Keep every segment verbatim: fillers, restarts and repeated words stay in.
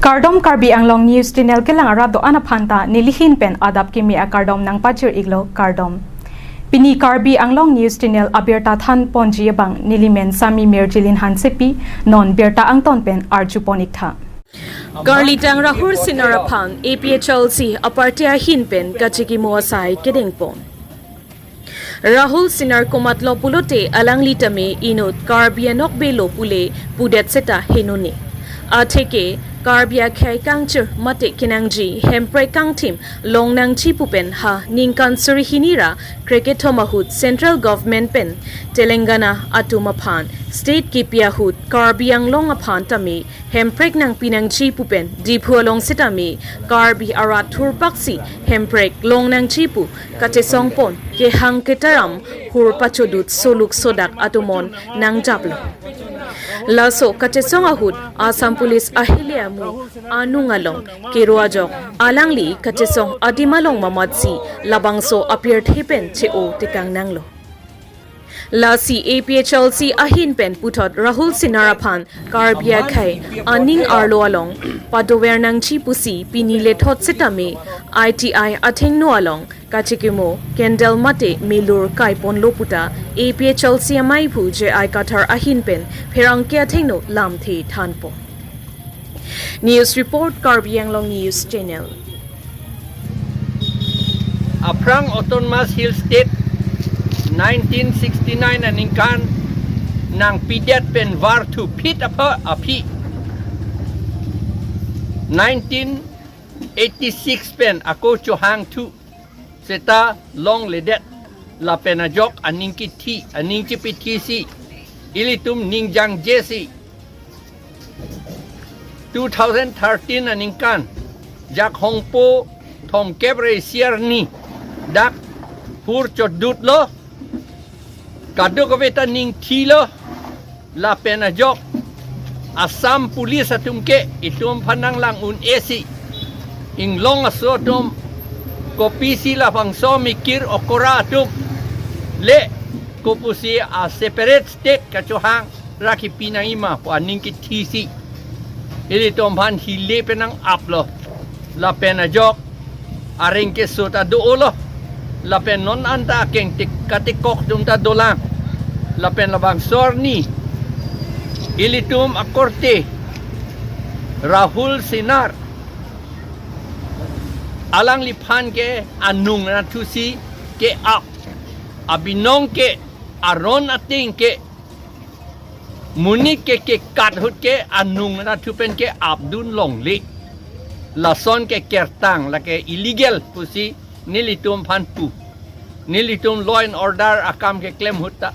Kardom, Karbi Anglong News Channel kelang arat do-an aphan ta nelihin pen adap kimi akardom nangpachir-iklo, kardom. Pini Karbi Anglong News Channel abirta thanponji abang nelimen Sami Mirjilin Hansepi, non birta angton pen arjupon-iktha. Karlitang Rahul Sinar aphan A P H L C aparty ahin pen kachikimo asai kedengpon. Rahul Sinar komatlo pulote alangli tame inut Karbi anokbe lo pule pudet seta henone. Atheke Karbi akhei kangchir mate kenangji hemprek kangthim longnangji pu pen ha ningkan suri hini ra krekethom ahut Central Government pen Telangana atum aphan state kipi ahut Karbi Anglong aphan tame hemprek nangpinangji pu pen Diphu along setame Karbi arat thurpaksi hemprek longnangji pu kachesongpon kehang ketaram hur pachodut soluk sodak atumon nangjaplo. Laso kachesong ahut Assam Police ahile amu anung along kero ajok alangli kachesong adim along mamatsi labangso apirthe pen che-o tekang nanglo. Lasi A P H L C ahin pen puthot Rahul Sinar aphan Karbi akhei aning arlo along padover nangji pusi pini lethot setame I T I athengno along kachikimo candle mate melur kaiponlo puta A P H L C amaiphu J I Kathar ahin pen pherangke athengno lamthe thanpon. News report, Karbi Anglong News Channel. Aphrang Autonomous Hill State nineteen sixty-nine aningkan nangpidet pen varthu phit apha aphi nineteen eighty-six pen ako chohangthu seta longledet lapen ajok aning kithi, aning chipithisi ilitum ning jangjesi two thousand thirteen aningkan Jakhongpo thomkep ra isi arni dak hur chodutlo, kadokave ta ning thilo. Lapen ajok Assam Police atum ke itum aphan nanglang un-esi, inglong aso atum kopisi labangso mikir okora atum le kopusi a separate state kachohang ra kipi nangji ma pu aning kithisi ilitum aphan hile pen nang-aplo. Lapen ajok areng keso ta do-olo. Lapen non anta akeng tik katikok atum ta dolang. Lapen labangso arni ilitum akorte Rahul Sinar alangliphan ke anung nathusi ke-ap, abinong ke, aron ateng ke, monit ke kekat ahut ke anung nathu pen ke-apdun longle. Lason ke kertang, lake illegal pusi nelitum aphan pu. Nelitum law and order akam keklem ahut ta.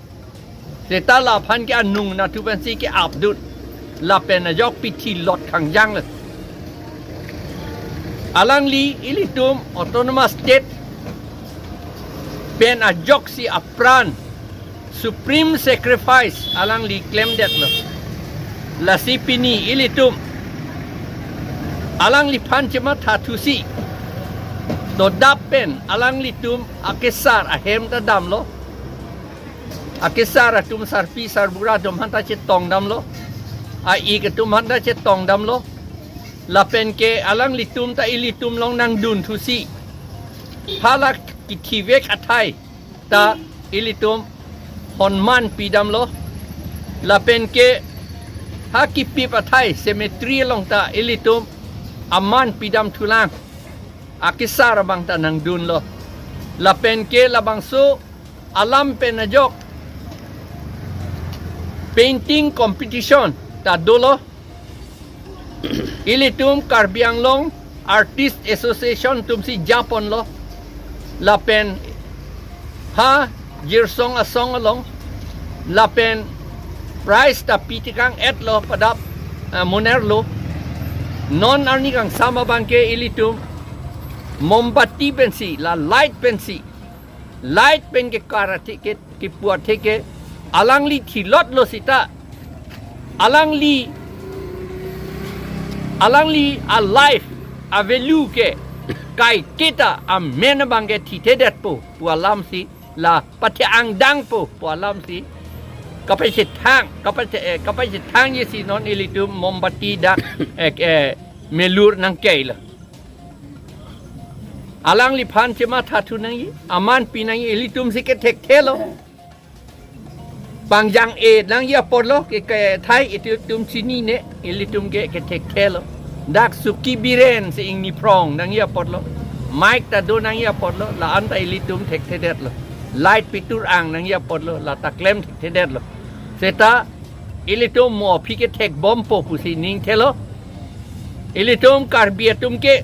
Seta laphan ke anung nathu pensi ke-apdun. Lapen ajok pithi lot khangjang le. Alangli ilitum Autonomous State pen ajoksi apran supreme sacrifice alangli klemdetlo. Lasi pini ilitum alangliphan chemathathusi dodap pen alanglitum akesar ahem ta damlo. Akesar atum sarpi sarbura atum aphanta chetong damlo. A-ik atum aphanta chetong damlo. Lapen ke alanglitum ta ilitum along nangdunthusi phala kithivek athai ta ilitum honman pidamlo. Lapen ke ha kipip athai cemetery along ta ilitum aman pidamthulang. Akesar abang ta nangdunlo. Lapen ke labangso alam pen ajok painting competition ta dolo. Ilitum Karbi Anglong Artist Association atumsi japonlo. Lapen ha Jirsong asong along. Lapen prize ta pitekang-etlo padap, eh, monerlo. Non arni kangsam abang ke ilitum mombati pensi, la light pensi, light pen ke kara theke, kipu atheke, alangli thilotlo sita, alangli, alangli a-life, a-value ke kaiketa amen abang ke thithedetpo pu alamsi, la pathe-angdangpo pu alamsi kapachethang, kapache, eh, kapachethang jesi non ilitum mombati dak, eh, eh, melur nangkeilo. Alangliphan chemathathu nangji, aman pi nangji, ilitum si kethekthelo. Pangjang-e nangji apotlo, ke, kethai ilitum chinine, ilitum ke kethekthelo. Dak Suki Biren si ingni phrong nangji apotlo. Mike ta do nangji apotlo, la-an ta ilitum thekthedetlo. Light pitur ang nangji apotlo, la ta klem thekthedetlo. Seta ilitum mo aphi kethekbompo pusi ningthelo. Ilitum Karbi atum ke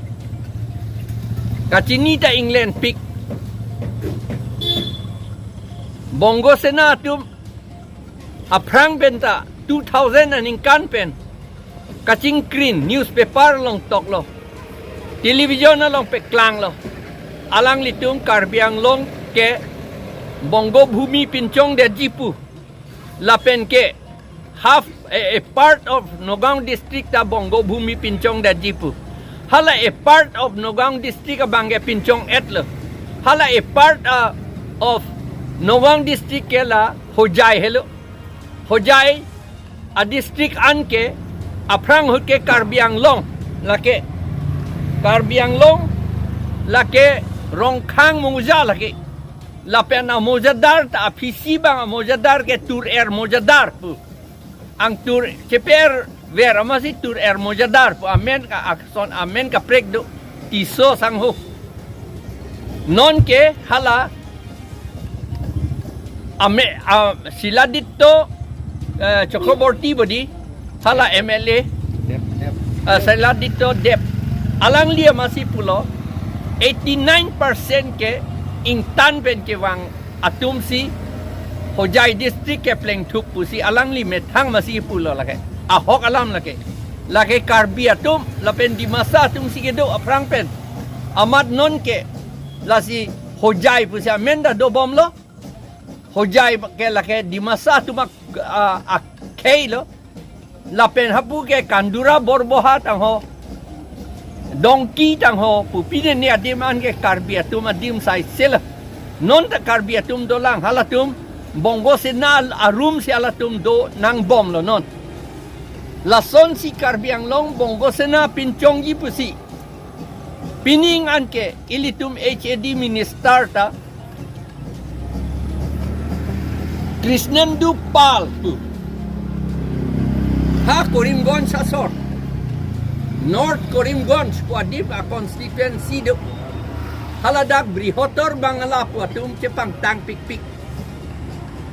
kachini ta inglenpik. Bongo Sena atum aphrang pen ta two thousand aningkan pen kachingkrin, newspaper along toklo, television along paklanglo. Alanglitum Karbi Anglong ke Bongo Bhumi pinchongdetji pu. Lapen ke half a, a part of Nagaon district ta Bongo Bhumi pinchongdetji pu. Hala a part of Nagaon district abang ke pinchong-etlo. Hala a part, uh, of Nagaon district ke la Hojai helo. Hojai a district an ke aphrang ahut ke Karbi Anglong lake. Karbi Anglong lake Rongkhang Moja lake. Lapen amojadar ta aphisi abang amojadar ke Tur Er Mojadar pu. Angtur cheper ver amatsi Tur Er Mojadar pu amen ka ason amen kaprek do Tisso sangho. Non ke hala ame, a, Siladitya, eh, Chakraborty bodi, hala M L A, Deb, Deb. Ah, Siladitya Deb. Alangli amatsi pulo, eighty nine percent ke ingtan pen kevang atum si Hojai district ke plengthup pusi alangli methang amatsi pulo lake. Ahok alam lake. Lake Karbi atum, lapen Dimasa atum si kedo aphrang pen. Amat non ke, lasi Hojai pusi amen ta dobomlo. Hojai ke lake Dimasa atum ak, a, akhei lo. Lapen hapu ke Kandura Borboha tangho, Dongki tangho, pu pine ne adim an ke Karbi atum adim saisel. Non ta Karbi atum dolang, halatum Bongo Sena arum si halatum do nangbomlo non. Lasonsi Karbi Anglong Bongo Sena pinchongji pusi. Pining an ke ilitum H A D minister ta Krishnendu Pal pu. Ha Karimganj asor. North Karimganj pu adim a constituency do. Haladak Brihotor Bangla pu atum chepangtang pikpik.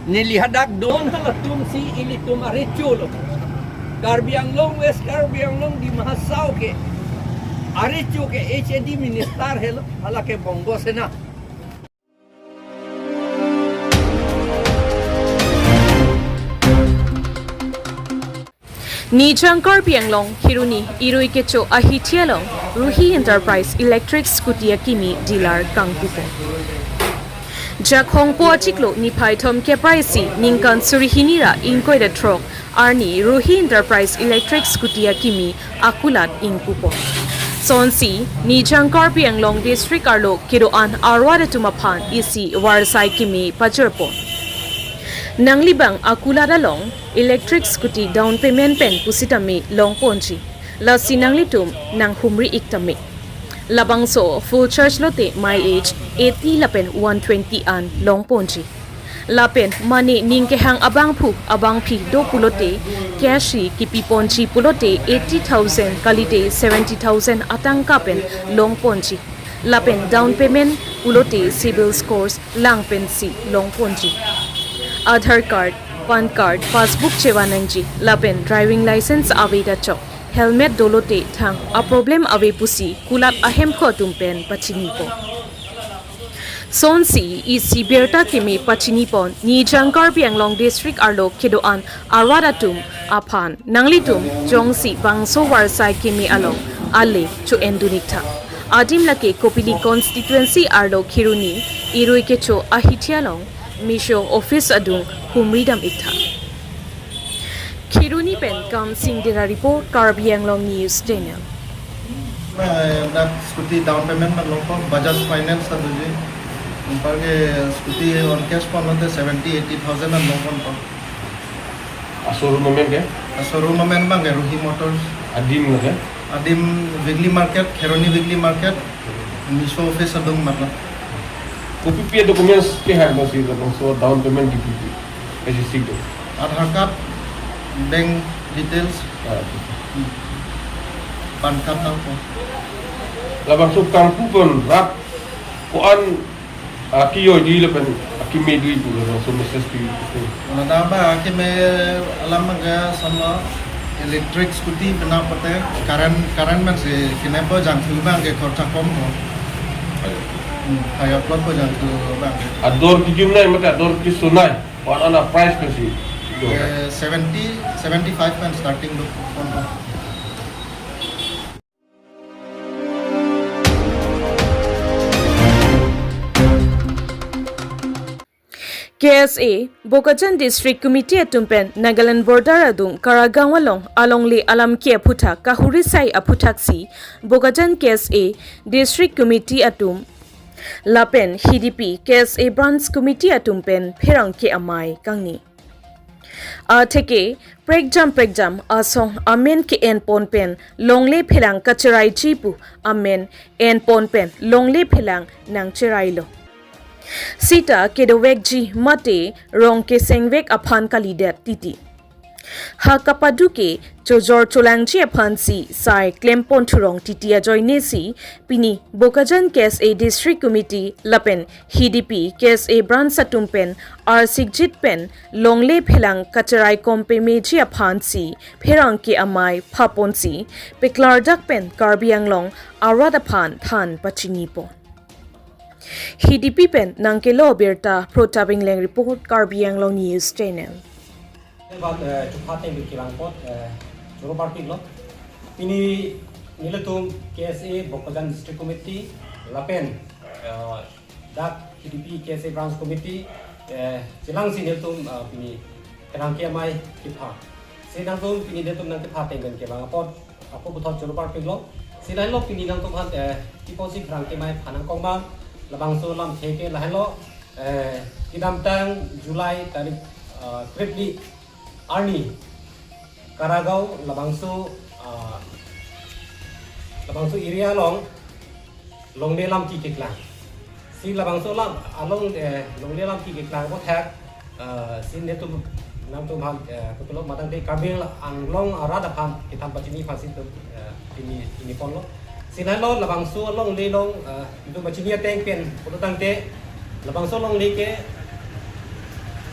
Neli hadak don halatum si ilitum arecho lo. Karbi Anglong, West Karbi Anglong, Dima Hasao ke arecho ke H A D minister helo, hala ke Bongo Sena. Nijang Karbi Anglong, Kheroni, Irui Kecho ahithi along, Ruhi Enterprise Electric Scooty akimi dealer kangpupo. Jakhong po achiklo niphai thom keprai si ningkan suri hini ra ingkoi ra throk arni Ruhi Enterprise Electric Scooty akimi akulat ingpupo. Sonsi, Nijang Karbi Anglong District arlo kedo-an arwat atum aphan isi varsai kimi pajirpo. Nanglibang akulat along, electric scooty down payment pen pusitame longponji. Lasi nanglitum nanghumri iktame. Labangso full charge lote mileage eighty lapen one twenty an longponji. Lapen mane ning kehang abangphu abangphi do pulote cash si kipiponji pulote eighty thousand kalite seventy thousand atangka pen longponji. Lapen down payment pulote CIBIL scores lang pensi longponji. Aadhaar card, PAN card, passbook chevanangji, lapen driving license ave ta chok, helmet dolote thang a problem ave pusi kulat ahemkho atum pen pachinipo. Sonsi isi birta kimi pachinipon Nijang Karbi Anglong District arlo kedo-an arwat atum aphan, nanglitum jongsi bangso varsai kimi along ale cho-endun iktha. Adim lake Kopili constituency arlo Kheroni Irui Kecho ahithi along Miso office adung humridam iktha. Kheroni pen Kamsing Dera report, Karbi Anglong News Channel. Eh, dak scooty down payment ma longpo, Bajaj Finance ta doji. Anparke scooty on cash ponlote seventy, eighty thousand an longponpo. A showroom amen ke? A showroom amen abang ke Ruhi Motors. Adim lo ke? Adim weekly market, Kheroni weekly market, Miso office adung matlo. Kopi pi documents kehang masi labangso down payment kipi pi. Kasi sido. Aadhaar card, bank details, Ah, PAN card nangpo. Labangso kangpu pon rat ko-an aki yo di lapen aki me dui pu labangso message pi. Ladak ba akeme alam abangke sama electric scooty bina pate current current man si kinepo jangthu abangke khorcha kom ho. Hmm, kaya plot po jangthu abangke. Ador kijum nai mate ador kisu nai. Ko-an ana price kasi. Eh, seventy, seventy-five man starting do. K S A, Bokajan District Committee atum pen Nagaland border adung Karagaon along alongle alam ke aphuthak kahuri sai aphuthak si Bokajan K S A District Committee atum lapen H D P K S A Branch Committee atum pen pherangke amei kangni. Atheke prekjam prekjam asong amen ke-en pon pen longle phelang kacherai ji pu amen en pon pen longle phelang nangcherai lo. Sita kedovek ji mate rong kesengvek aphan kalidet titi. Ha kapadu ke chojor cholangji aphan si sai klem pon thurong titi ajoine si pini Bokajan K S A District Committee lapen H D P K S A Branch atum pen arsikjit pen longle phelang kacherai kom pemeji aphan si pherangke amei phapon si peklardak pen Karbi Anglong arat aphan than pachini pon. H D P pen nangkelo birta Protap Ingleng report, Karbi Anglong News Channel. Bat eh, chupha teng bikirang pot eh, choro parpik lo. Pini nelitum K S A Bokajan District Committee lapen eh, dak H D P K S A Branch Committee eh, chelang si nelitum eh, pini kerang ke amei kipha. Si nangtum pini nelitum nangkipha teng pen kevang apot ako puthot choro parpik lo. Si lailo pini nangtum han eh, kipo si kerang ke amei phanang kong bang labangso lamthe ke lahailo eh, kedamtang July tarik eh, krepli arni Karagaon labangso ah, labangso area along longle lamki keklang. Si labangso lam along eh, longle lamki keklang aphuthak ah, si nelitum nangtum han eh, kepelo matang de Karbi Anglong arat aphan kethan pachini aphan si nelitum eh, pini pini ponlo. Si lahailo labangso alongle along eh, nelitum pachini ateng pen pulo tangte labangso alongle ke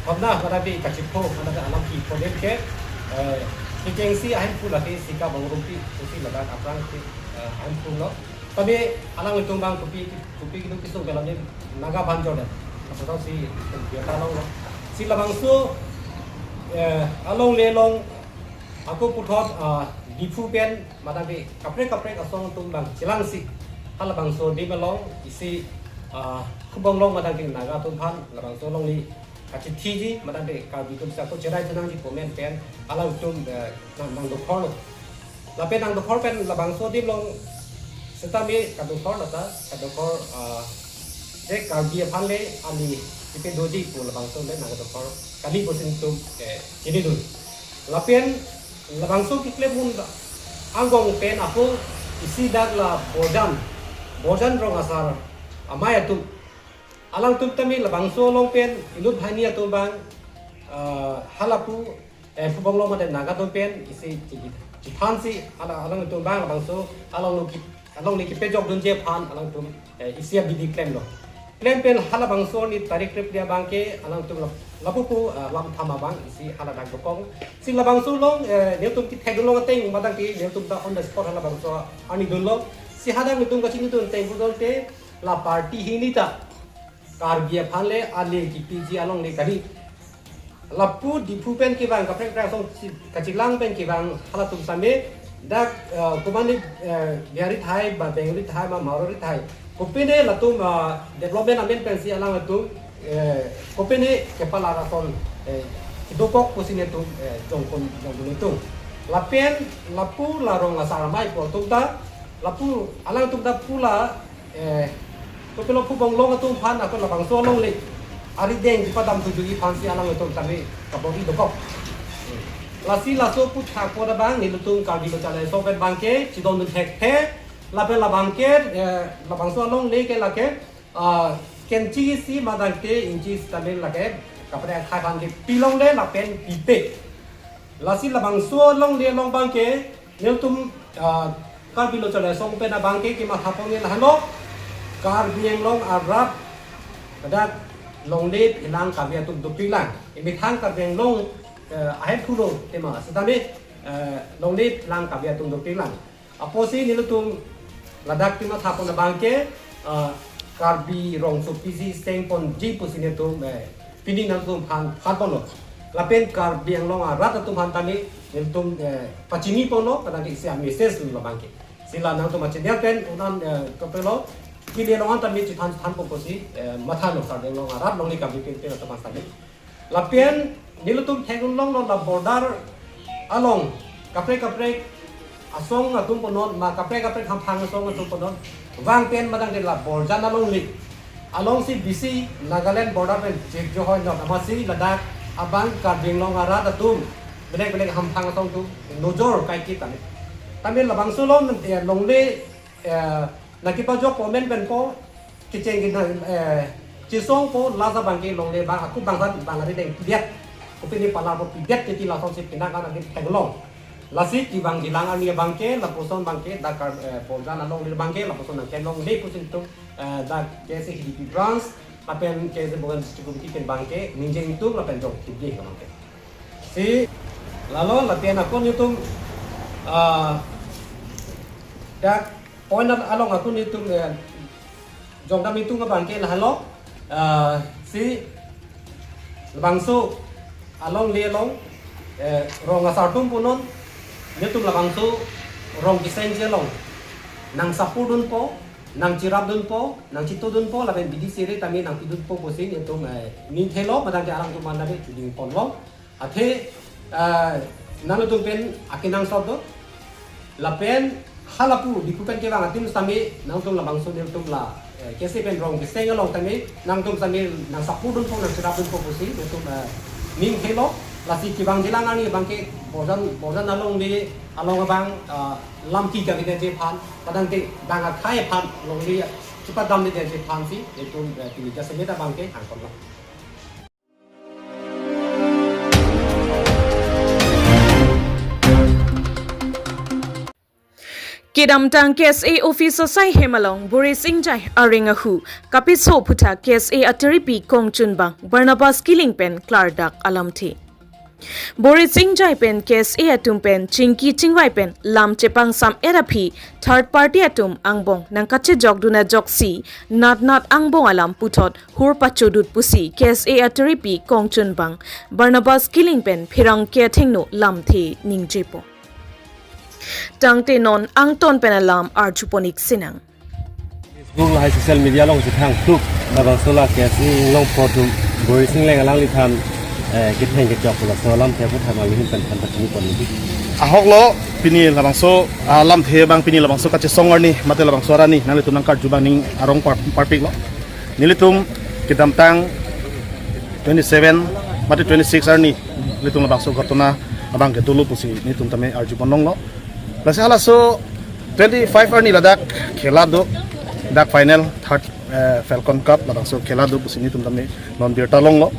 hopna pada pi kachipho pada alam ki problem ke eh, kechengsi ahemphu lake sika bang rumpi pusi ladak aphrang ke eh, ahemphu lo. Tapi alanglitum bang kopi kopi keduk kesung ke alam ni Naga aphan jordet. Apa si biata along lo. Si labangso eh, alongle along ako puthot ah, Diphu pen matang ke kaprek kaprek asong atum bang chelang si halabangso adim along isi ah, Khubong along matang ke Naga atum aphan labangso alongle kachithiji matang ke Karbi atum si ako cherai thunangji pu amen pen alangtum eh, nang nangdokhor lo. Lapen nangdokhor pen labangso adim along sitame kadokhor lata kadokhor ah, de Karbi aphan le ali kipe doji pu labangso le nangdokhor kali pusi nelitum eh, chinidun. Lapen labangso keklem un angbong pen ako isi dak la Bojan, Bojan rong asar amei atum. Alangtum tame labangso along pen inut banghini atum bang ah, halapu eh, Khubong along mate Naga atum pen isi chigi- chithan si ala alangtum bang labangso along lo ki alongle kipejok dunji aphan alangtum eh, isi abidi klemlo. Klem pen halabangso arni tarik krepli abang ke alangtum lap- lapupu ah, lam thama bang isi haladak dokong. Si labangso along eh, nelitum kethek along ateng matang ke nelitum ta on the spot halabangso arni dunlo. Si hadak nelitum kachinidun ateng pudon te la party hini ta Karbi aphan le ali kipiji alongle kali. Lapu Diphu pen kevang kaprek kaprek asong chi- kachelang pen kevang halatum same dak eh, komane eh, Bihari thai ba Bengali thai ba Marwari thai. Kopine latum ah, development amen pensi alangtum eh, kopine kepala rason eh, dokok pusi nelitum eh, jongkon jongkon nelitum. Lapen lapu la rong asar amei pu atum ta lapu alangtum ta pu la eh, kopilo Khubong along atum aphan ako labangso alongle arideng dipadam thujuji aphan si alangtum tame kabor-i dokok. Lasi laso aphuthak apot abang nelitum Karbi Lo Charli Asong pen abangke chedondun thekthe, lapen labangke, eh, labangso alongle ke lake, ah, kenchi isi ma dangte inchi isi tame lake kaprek akhai aphan ke pilongle lapen pipe. Lasi labangso alongle along abangke nelitum, ah, Karbi Lo Charli Asong pen abangke kematha ponji lahelo, Karbi Anglong arat dak longle philang kave atum dopiklang. Emethang Karbi Anglong, eh, ahem pulo tema setame, eh, longle philang kave atum dopiklang. Apotsi nelitum ladak kematha pon abangke, eh, Karbi rongsopi si sengponji pusi nelitum, eh, pini nangtumphan phan ponlo. Lapen Karbi Anglong arat atum aphan tame nelitum, eh, pachini ponlo, kadang isi a-message lo abangke. Lasi la nangtum achindia pen unam, eh, kapelo, pini along an tame chethan chethan ponpo pusi, eh, mathalo Karbi Anglong arat longle kave pen pen atum aphan tame. Lapen nelitum theklong lo la border along kaprek kaprek asong atum punon ma kaprek kaprek hamphang asong atum punon vang pen ma dangte la Borjan alongle alongsi bisi Nagaland border pen chekjo hoi nok amatsi ladak abang Karbi Anglong arat atum belek belek hamphang asong atum nojor kaikit tame. Tame labangso along, eh, longle, eh, nangkepajok po amen pen po kecheng ke na, eh, chesongpo, lasi abangke longle abang ako bangsan bang ari deng pidet. Kopine palar po pidet titi lasonsi penang an abang theklong. Lasi kevangjilang arni abangke lapuson abangke dak Kar-, eh, Borjan alongle abangke lapuson nangkelongle pusi nelitum, eh, dak K S A K D P branch lapen K S A Borjan district committee pen abangke ningje ingtung lapen jong thipje abangke. Lasi lalo lapen ako nelitum, ah, dak point along ako nelitum, eh, jongdam ingtung abangke lahelo, ah, lasi labangso alongle along, eh, rong asar atum punon nelitum labangso rong kesengji along nang support dunpo, nang cherap dunpo, nang chito dunpo, lapen bidi sere tame nang pidun po pusi nelitum, eh, ning thelo, ma dangte alangtum aphan tame chuding ponlo. Athe, eh, nangtum pen akenangsot do. Lapen halapu Diphu pen kevang atum tame nangtum labangso nelitum la, eh, K S A pen rong keseng along tame nangtum tame nang support dunpo, nang cherap dunpo pusi nelitum, eh, ning thelo. Lasi kevangjilang arni abangke Borjan, Borjan alongle along abang, eh, lam ki kave detji aphan, ma dangte bang akhai aphan longle chepadam detji aphansi nelitum, eh, pini jasemet abangke hang ponlo. Kedamtang K S A office asai hem along Boris Engjai areng ahu kapiso aphuthak K S A aterepi kongchunbang Barnabas Killing pen klardak alamthe. Boris Engjai pen K S A atum pen chingki chingvai pen lam chepangsam-et aphi third party atum angbong nangkachejokdun ajoksi nat nat angbong alam puthot hur pachodut pusi K S A aterepi kongchunbang Barnabas Killing pen pherangke athengno lamthe ningjepo. Tangte non angton pen alam arjupon-ik sinang. Facebook lahai social media along si thang tuk, labangso la K S A Anglong apo atum Boris Engjai alangliphan, eh, ketheng kechok laso alamthe aphuthak alangliphan pen than pachini pon nangji. Ahok lo, pini labangso, ah, lamthe abang pini labangso kachesong arni, mate labangso arni nanglitum nangkarju abang ning arong par-, parpiklo. Nelitum kedamtang twenty-seven mate twenty-six arni nelitum labangso ghotona abang kedolo pusi nelitum tame arju pon longlo. Lasi halaso twenty-five arni ladak khela do, dak final third, eh, Falcon Cup labangso khela do pusi nelitum tame non birta longlo.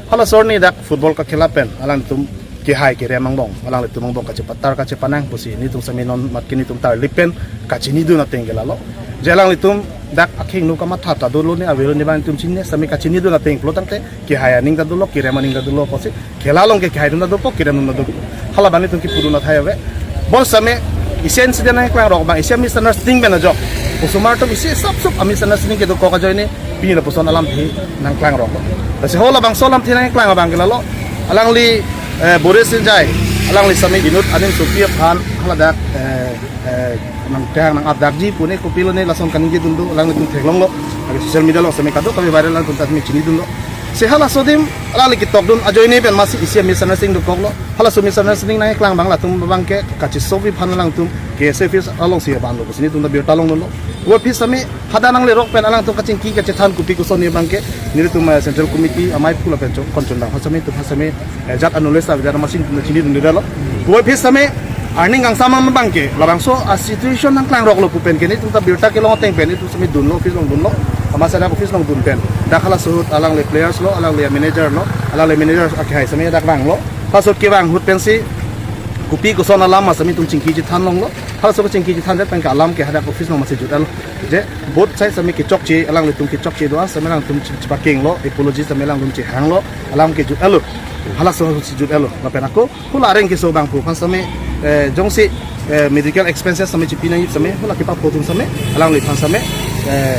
Halaso arni dak football kakhela pen alangtum kehai kerem angbong, alanglitum angbong kachepatar kachepanang pusi nelitum tame non mat ke nelitum tarlip pen kachinidun ateng ke lalo. Je alanglitum dak akhingno kamatha ta dolo ne avelo ne abang nelitum chini tame kachinidun ateng pulo tangte kehai aning ta dolo, kerem aning ta dolo pusi. Khela along ke kehai dun ta dopo, kerem dun ta dopo. Hala abang nelitum kipudun athai ave. Bonsitame isi incident nangklangrok abang, isi misunderstanding pen ajok. Osomar atum isi sapsap a-misunderstanding kedokok ajoine pini lapuson alamthe nangklangrok. Lasi halabangso alamthe nangklang abang ke lalo. Alangli, eh, Boris Engjai, alangli tame inut aning sopi aphan haladak, eh, eh, nangtang nang-apdakji pu ne kopilo ne lason kaningjedun do, alanglitum theklonglo. Agi social media along tame kadokave viral, alangtum tame chinidunlo. Lasi halaso adim alangli ketokdun ajoine pen masi isi misunderstanding dokoklo. Halaso misunderstanding nangklang abang latum abang ke kachesopi aphan alangtum K S A office alongsi vanlo pusi nelitum ta birta longlo. Puvoiphit sitame hadak nanglerok pen alangtum kachingki kachethan kopi kosonne abangke nelitum, eh, Central Committee amei aphu lapen chok konchon bang sitame itum sitame, eh, jat anule sa jat masin itum chinidundedetlo. Puvoiphit sitame arni kangsam abangke labangso a-situation nangklangroklo pu pen ke nelitum ta birta kelong ateng pen nelitum sitame dunlo, office along dunlo, amat dak office along dun pen dak halaso ahut alangli players lo, alangli manager lo, alangli manager akehai sitame dak vanglo. Halaso ahut kevang ahut pensi kopi koson alam ma sitame itum chingki chethan longlo. Halaso kachingki chethandet pen ke alam ke hadak office along masi jut-etlo. Je both side sitame kechokche, alanglitum kechokche do-an sitame alangtum chi-, chipakenglo, apology sitame alangtum chehanglo, alam ke jut-etlo. Halaso ahut si jut-etlo. Lapen ako hula areng keso abang pu aphan sitame, eh, jongsi, eh, medical expenses sitame chipi nangji sitame hula kepapho atum sitame alangliphan sitame, eh,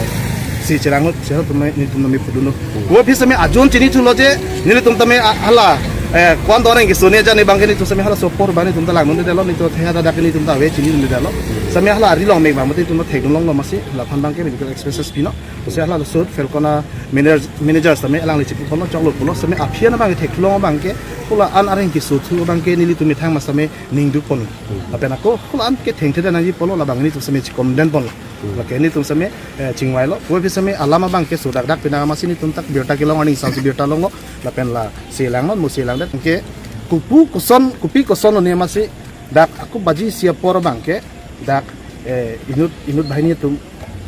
si cherang ahut, si ahut sitame nelitum nami pudunlo. Puvoiphit sitame ajon chinithulo je nelitum tame a-, hala, eh, ko-an do areng keso ne jani abangke nelitum sitame halaso apor abang nelitum ta langdundedetlo, nelitum thehada dak nelitum ta ave chinidundedetlo. Sitame hala ari along mek abang mate nelitum ta thekdun longlo masi, laphan abangke medical expenses pino. Pusi halaso ahut Falcon a-manager, manager sitame alangli chipuponlo, choklo pulo, sitame aphi an abangke thekthu long abangke hula-an areng kesothu abangke nelitum methang ma sitame ningdukpon. Lapen ako hula-an ke thengthedet nangji pulo labang nelitum sitame chicondemn ponlo. Lake nelitum sitame, eh, chingvailo. Puvoiphit sitame alam abangke so dakdak pinang masi nelitum ta birta kelong arni kangsam si birta longlo. Lapen lasi langnon, mo si langdet. Ke kopi koson, kopi kosonne masi dak ako baji isi apor abangke dak, eh, inut, inut banghini atum,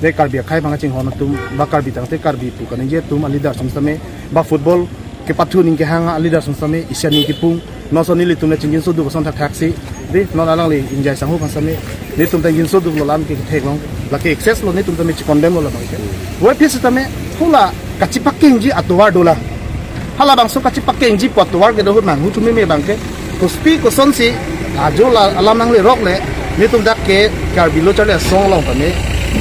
de Karbi akhei abang chinghon atum, ba Karbi tangte Karbi pu kaningje atum a-leader atum sitame, ba football kepathu aning kehang a-leader atum sitame isi ani kipung, non ason nelitum le chingjinso duk ason thakthaksi, de non alangli ingjai sangho aphan sitame nelitum ta jinso duklo, alam ke theklong, lake excess lo, nelitum tame chicondemn lo labangke. Puvoiphit sitame hula kachipakengji atovar dolang. Halabangso kachipakengji pu atovar kedo ahut nanghu chumi me abangke kopi kosonsi ajo la alam nanglerok le nelitum dak ke Karbi Lo Charli Asong along tame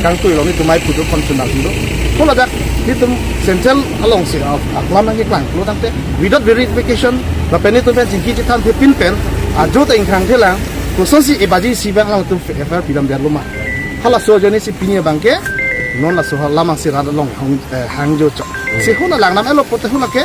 kangtui along nelitum amei aphu do konchon nangdunlo. Hula dak nelitum Central alongsi a-, alam nangkeklang pulo tangte without verification lapen nelitum pen chingki chethanthepin pen ajo ta ingthangthelang, kosonsi e baji isi abang alangtum F I R pidamdetlo ma. Halaso ajoine si pini abangke non laso alam si rat along hang, eh, hangjo chok. Si hula langdam-etlo pote hula ke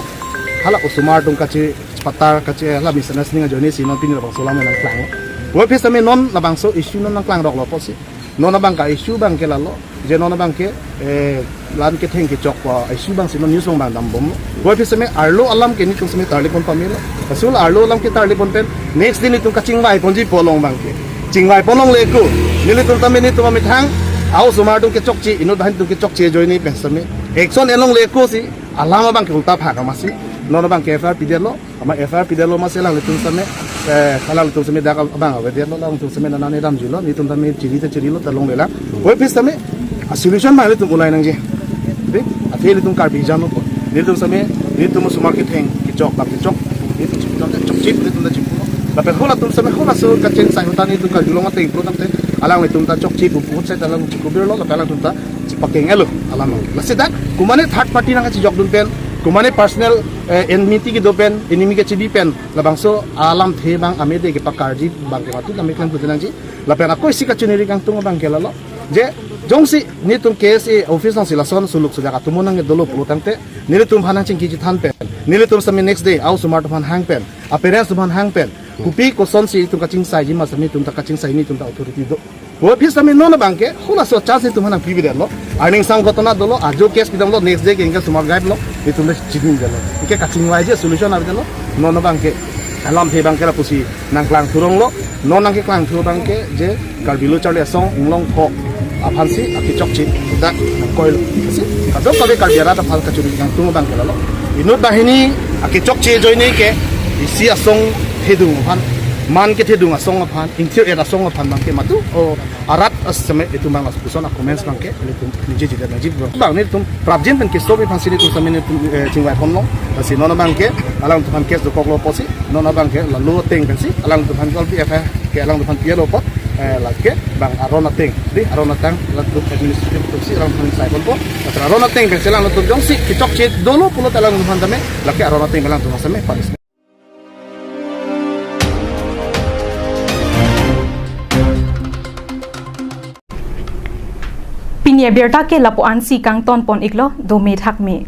hala osomar atum kachepatar kache hala misunderstanding ajoine si non pini labangso alam nangklang. Puvoiphit sitame non labangso issue non nangklangroklo pusi. Non abang ka-issue abangke lalo. Je non abangke, eh, la-an ketheng kechok pu issue abangsi non news along abang dambomlo. Puvoiphit sitame arlo alam ke nelitum sitame tarlipon pamelo. Lasi arlo alam ke tarlipon pen next day nelitum kachingvai ponji pu along abangke. Chingvai pon longle ko. Nelitum tame nelitum amethang a-osomar atum kechokche, inut banghini atum kechokche ajoine pen sitame action en longle ko si alam abangke ulta phak masi. Non abangke F I R pidetlo. Amat F I R pidetlo masi alanglitum sitame, eh, alanglitum sitame dak abang avedetlo, alanglitum sitame nana ne damjulo, nelitum tame chiri ta chirilo ta longlelang. Puvoiphit sitame a-solution ma nelitum ulai nangji. De, athe nelitum Karbi jano po. Nelitum sitame, nelitum osomar ketheng kechok abang kechok. Nelitum chipudam chokche, nelitum ta chipulo. Lapen hulatum sitame hulaso kachengsai ahut ta nelitum karjulong ateng pulo tangte alanglitum ta chokche pu ahut seta alang chikubirlo, lapen alangtum ta chipakeng-etlo alam. Lasi dak, komane third party nangkachijokdun pen, komane personal, eh, enmity kedo pen, enemy kechibi pen, labangso alamthe abang amede kepakarji abangke matu tame klem pute nangji. Lapen ako isi kachiniri kangtung abangke lalo. Je, jongsi nelitum K S A office alongsi lason suluk sujak atum nangkedolo pulo tangte, nelitum aphan nangchingki chethan pen, nelitum sitame next day a-osomar atum aphan hang pen, a-parents atum aphan hang pen, kopi kosonsi itum kachingsaiji ma sitame itum ta kachingsaiji, itum ta authority do. Puvoiphit sitame non abangke hulaso chance itum aphan nangpivedetlo. Arni kangsam ghotona dolo, ajo case pidamlo, next day ke ingke osomar gaib lo, itum ta chinidetlo. Ingke kachingvaiji solution avedetlo. Non abangke alamthe abangke lapusi nangklangthuronglo. Non nangkeklangthu abangke je Karbi Lo Charli Asong inglong kok aphansi akechokche dak nangkoilo. Lasi kadokave Karbi arat aphan kachiri kangtung abangke lalo. Inut banghini akechokche ajoine ke isi asong thedung aphan, man kethedung asong aphan, ingthir-et asong aphan abangke matu, o, arat asame itum abang lapuson a-comments abangke nelitum ningjejedet nangji abang. Bang nelitum prapjin pen keso aphansi nelitum sitame nelitum, eh, chingvai ponlo. Lasi non abangke alangtum aphan case dokoklo pusi, non abangke la law ateng pensi alangtum aphan kalpi F I R ke alangtum aphan pilo apot, eh, lake bang aron ateng, de aron ateng latum administrative atumsi alangtum aphan sai ponpo. Lapen aron ateng pensi alangtum jongsi kechokche dolo pulote alangtum aphan tame, lake aron ateng alangtum aphan sitame punishment. Pini abirta ke lapu-ansi kangton pon-iklo, dome thakme.